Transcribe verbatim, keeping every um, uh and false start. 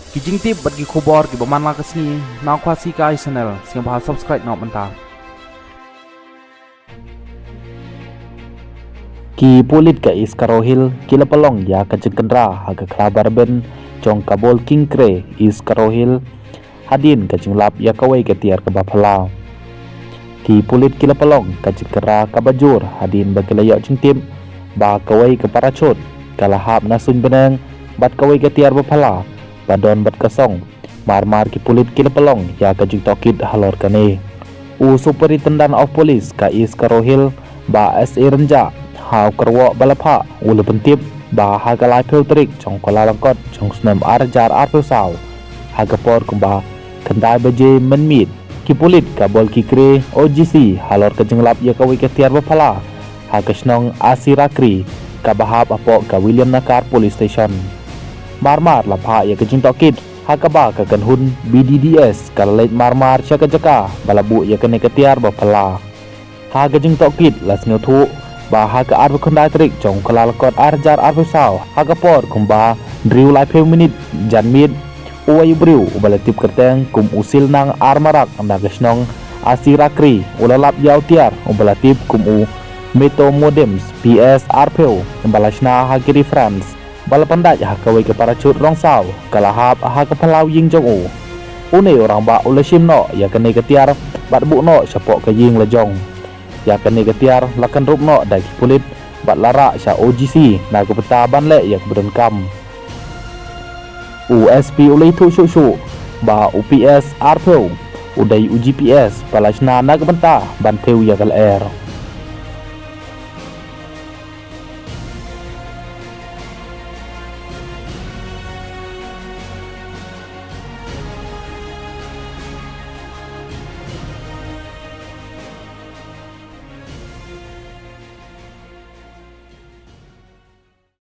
Ki jingtip bad ki khubor kiba man la ka sngi na Khasi Kai Channel, sngewbha subscribe noh mynta. Ki pulit ka East Garo Hills ki la pynlong ïa ka jingkynra ha ka khlaw ba rben jong ka Bol Kikre, East Garo Hills, hadien ka jinglap ïa kawei ka tiar kaba phylla. Ki pulit ki la pynlong ka jingkynra kaba jur hadien ba ki la ïoh jingtip ba kawei ka parachute ka la hap na suiñ bneng bad kawei ka tiar ba phylla ba don bad ka song. Mar mar ki pulit ki la pynlong ïa ka jingtohkit halor kane. U Superintendent of Police ka East Garo Hills, Bah S A Rynjah, ha u kyrwoh ba la phah, u la pyntip ba ha ka laiphew tarik jong u Kyllalyngkot jong u snem ar hajar arphew saw, ha ka por kumba khyndai baje mynmiet, ki pulit ka Bol Kikre, O G C, halor ka jinglap ïa kawei ka tiar ba phylla ha ka shnong Asirakri, kaba hap hapoh ka Williamnagar Police Station. Mar mar la phah ïa ka jingtohkit, ha kaba ka kynhun B D D S ka la leit mar mar sha ka jaka ba la buh ïa kane ka tiar ba phylla. Ha ka jingtohkit la sngewthuh ba ha ka arphew khyndai tarik jong u Kyllalyngkot ar hajar arphew saw, ha ka por kumba hynriew laiphew minit janmiet, uwei u briew uba la tip kyrteng kum u Silnang Armarak na ka shnong Asirakri u la lap ïa u tiar uba la tip kum u Meto Modems P S arphew, ba la shna ha ki ri France, ba la pyndait ha kawei ka parachute rong saw, ka la hap ha ka phyllaw ïing jong u. Une u rangbah u la shim noh ïa kane ka tiar bad buh noh shapoh ka ïing la jong. Ïa kane ka tiar la kynrup noh da ki pulit bad la rah sha O G C na ka bynta ban leh ïa kaba donkam. U S P u la ïathuh shuh shuh ba u P S arphew u dei u G P S ba la shna na ka bynta ban thew ïa ka lyer.